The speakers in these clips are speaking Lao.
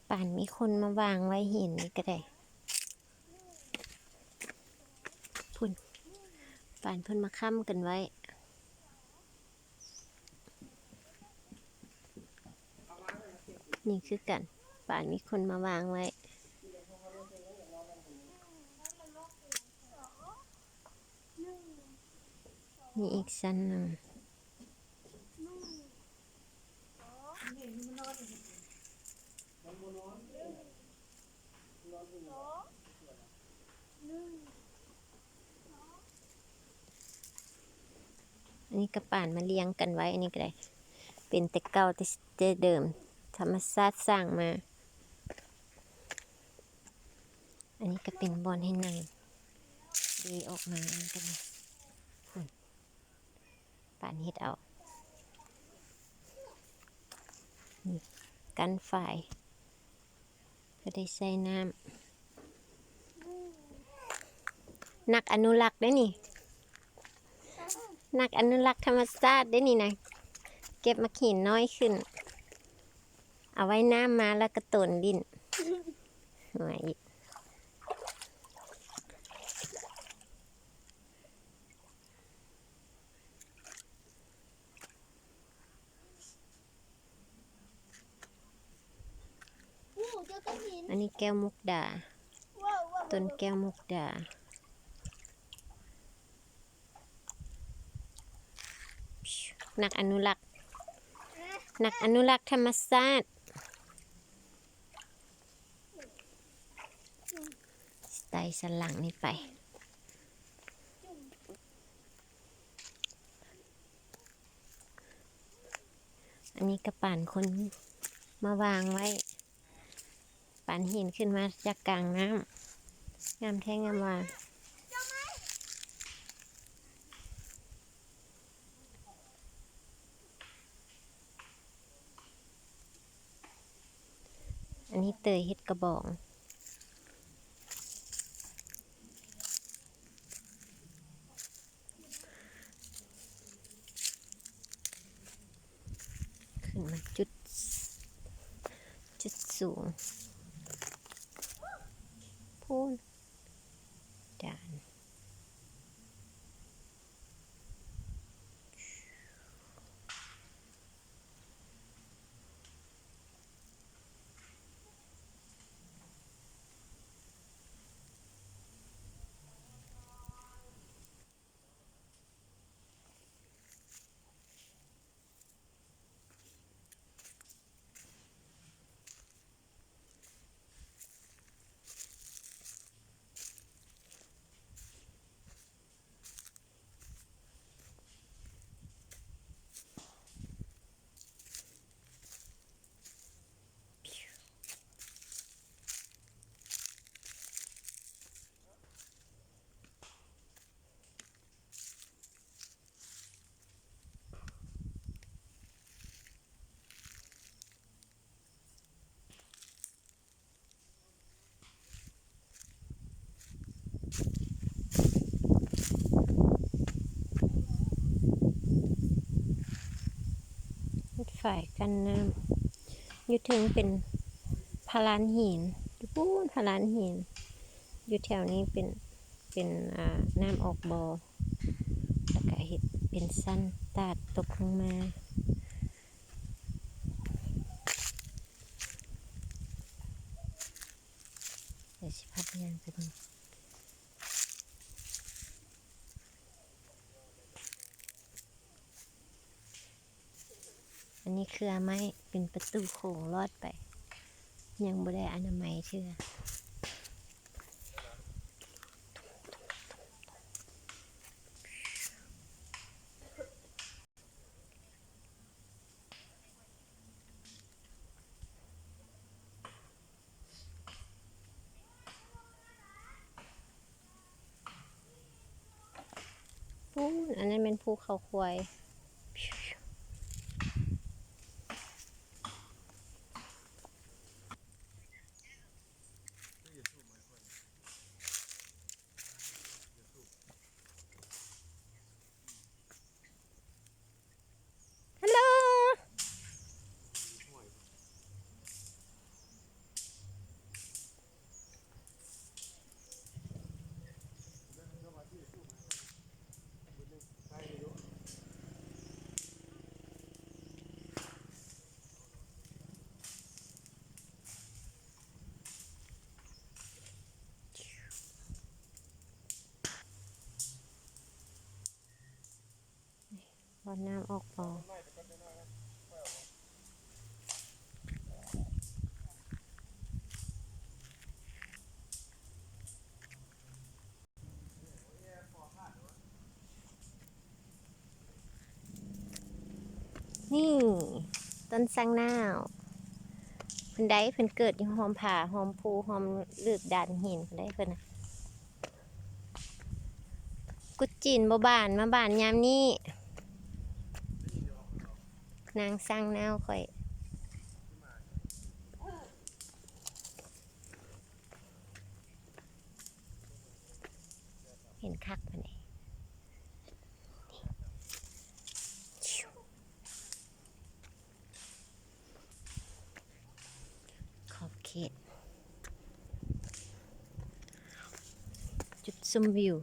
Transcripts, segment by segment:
ປານມີຄົນມາວາງໄວ້ຫີນນີ້ກໍໄດ້ ພຸ້ນ ປານເພິ່ນມາຄ້ຳກັນໄວ້. ນີ້ຄືກັນ ປານມີຄົນມາວາງໄວ້. ມີອີກຊັ້ນໜຶ່ງ. ອັນນີ້ກໍປານມາລຽງກັນໄວ້ ອັນນີ້ກໍໄດ້ ເປັນແຕ່ເກົ່າ ແຕ່ ແຕ່ເດີມ ທຳມະຊາດສ້າງມາ. ອັນນີ້ກໍເປັນບ່ອນໃຫ້ນັ່ງ ເດອອກມາ ອັນນີ້ກໍໄດ້ ປານເຮັດເອົາ ນີ້ ກັນຝາຍ ເພື່ອໄດ້ໃສ່ນ້ຳ. ນັກອະນຸລັກເດ້ນີ້ ນັກອະນຸລັກທຳມະຊາດເດ້ນີ້ນະ ເກັບໝາກຫີນນ້ອຍຂຶ້ນ ເອົາໄວ້ນ້ຳມາແລ້ວກະໂຕນຫຼິ້ນ. ໂອ້ຍ ອັນນີ້ແກ້ວມຸກດາ ຕົ້ນແກ້ວມຸກດາ. ນັກອະນຸລັກ ນັກອະນຸລັກທຳມະຊາດ. ໄຕ່ສັນຫຼັງນີ້ໄປ. ອັນນີ້ກະປານຄົນມາວາງໄວ້ ປານຫີນຂຶ້ນມາຈາກກາງນ້ຳ ງາມແທ້ງາມວ່າ. ອັນນີ້ເຕີຍເຮັດກະບອງ ຂຶ້ນມາຈຸດ ຈຸດສູງ ພຸ້ນ ດານ. ເຮັດຝາຍກັ້ນນ້ຳ ຢູ່ເທິງເປັນພະລານຫີນ ຢູ່ພຸ້ນພະລານຫີນ ຢູ່ແຖວນີ້ເປັນ ເປັນ ອ່າ ນ້ຳອອກບໍ່ ແລ້ວກະເຮັດເປັນຊັ້ນຕາດຕົກລົງມາ. ດຽວຊິພາໄປຍ່າງໄປເບິ່ງ ອັນນີ້ເຄືອໄມ້ ເປັນປະຕູໂຂງລອດໄປ ຍັງບໍ່ໄດ້ອະນາໄມເທື່ອ. Hello. ປູ້ນ ອັນນັ້ນແມ່ນພູເຂົາຄວາຍ. ຮັລໂຫຼ ອນນ້ຳອອກບໍ່? ນີ້ ຕົ້ນຊ້າງນາວ ເພິ່ນໄດ້ ເພິ່ນເກີດຢູ່ຮ່ອມຜາ ຮ່ອມພູ ຮ່ອມລືບດານຫີນ ເພິ່ນໄດ້ ເພິ່ນນະ ກຸດຈີນບໍ່ບານ ມາບານຍາມນີ້ ນາງຊ້າງນາວຂ້ອຍ. ເຫັນຄັກປານໃດ ຂອບເຂດ ຈຸດຊົມວິວ.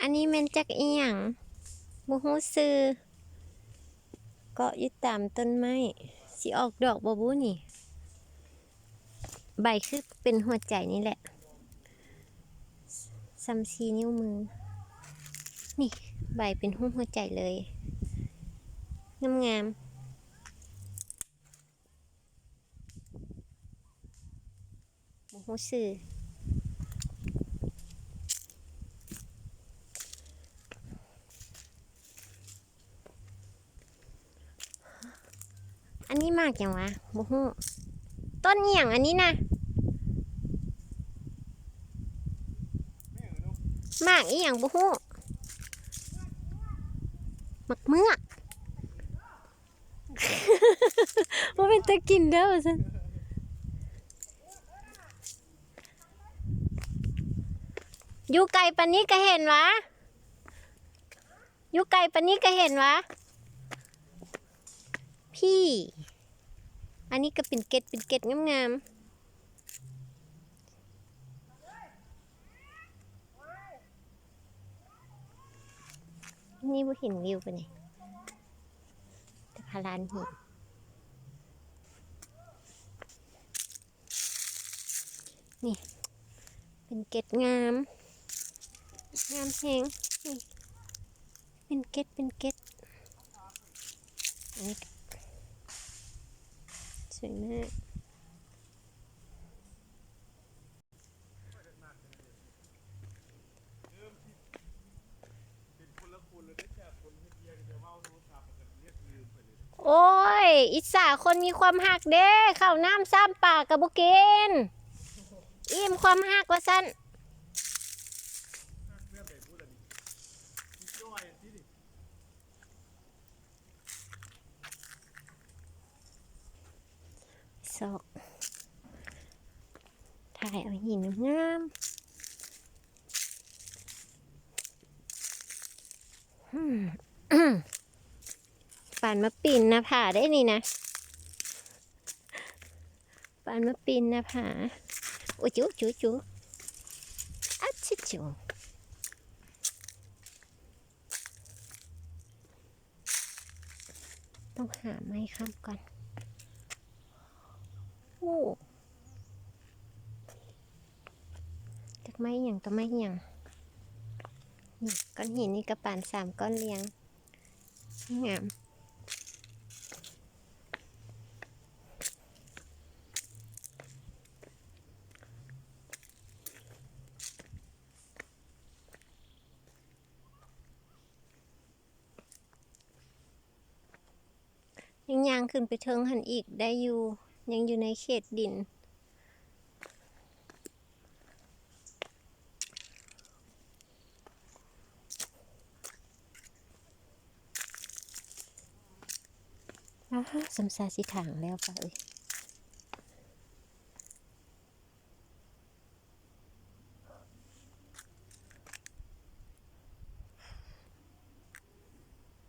ອັນນີ້ແມ່ນຈັກອີ່ຫຍັງ ບໍ່ຮູ້ຊື່ ເກາະຢູ່ຕາມຕົ້ນໄມ້ ຊິອອກດອກບໍ່ບຸນີ້? ໃບຄືເປັນຫົວໃຈນີ້ແຫຼະ ສ່ຳສີ່ນິ້ວມື ນີ້ ໃບເປັນຮູບຫົວໃຈເລີຍ ງາມໆ. ບໍ່ຮູ້ຊື່ ອັນນີ້ໝາກຫຍັງຫວາ? ບໍ່ຮູ້ ຕົ້ນອີ່ຫຍັງອັນນີ້ນະ? ໝາກອີ່ຫຍັງບໍ່ຮູ້ ໝາກເໝືອກ. ບໍ່ເປັນຕາກິນເດີວ່າຊັ້ນ ຢູ່ໄກປານນີ້ກະເຫັນຫວາ ຢູ່ໄກປານນີ້ກະເຫັນຫວາ ພີ້ ອັນນີ້ກະເປັນເກັດ ເປັນເກັດງາມໆ. ນີ້ບໍ່ເຫັນວິວປານໃດ ແຕ່ພາລານຫີນ ນີ້ ເປັນເກັດງາມ ງາມແຮງ ນີ້ ເປັນເກັດ ເປັນເກັດ ອັນນີ້ກະສວຍມາກ. ໂອ້ຍ ອິດສາຄົນມີຄວາມຮັກເດ້ ເຂົ້ານ້ຳຊ້ຳປາກະບໍ່ກິນ ອີ່ມຄວາມຮັກວ່າຊັ້ນ. ຊອກ ຖ່າຍເອົາຫີນງາມ. ປານມາປີນໜ້າຜາໄດ້ນີ້ນະ ປານມາປີນໜ້າຜາ. ອຸຈຸຈຸຈຸ ອາຊິຈຸ. ຕ້ອງຫາໄມ້ຄ້ຳກ່ອນ. ໂອ້ ຈັກໄມ້ອີ່ຫຍັງຕໍ່ໄມ້ອີ່ຫຍັງ. ນີ້ ກ້ອນຫີນນີ້ກະປານສາມກ້ອນລຽງ ງາມ. ຍັງຍ່າງຂຶ້ນໄປເທິງຫັ້ນອີກໄດ້ຢູ່ ຍັງຢູ່ໃນເຂດດິນ. ອ້າ ສ່ຳຊາຊິຖາງແລ້ວປະເອີຍ.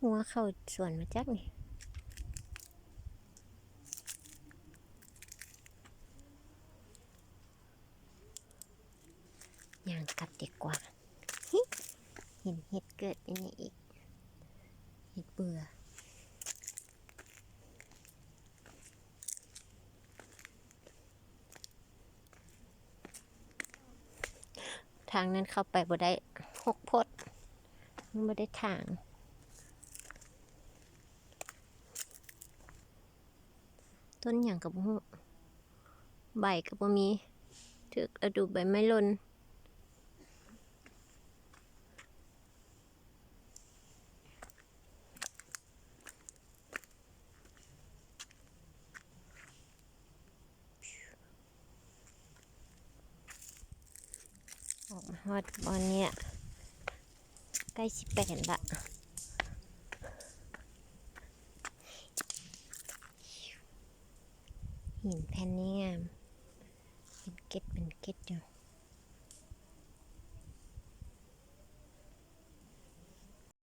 ງົວເຂົ້າສວນມາຈັກນີ້. ກັບດີກວ່າ. ເຫັນເຫັດເກີດຢູ່ນີ້ອີກ ເຫັດເບື່ອ. ທາງນັ້ນເຂົ້າໄປບໍ່ໄດ້ ຮົກໂພດ ມັນບໍ່ໄດ້ຖາງ. ຕົ້ນຫຍັງກໍບໍ່ຮູ້ ໃບກໍບໍ່ມີ ຖືກລະດູໃບໄມ້ຫຼົ່ນ. ອອກມາຮອດບ່ອນເນີ້ຍ ໃກ້ຊິແປນລະ ຫີນແຜ່ນນີ້ງາມ ເປັນເກັດເປັນເກັດຢູ່.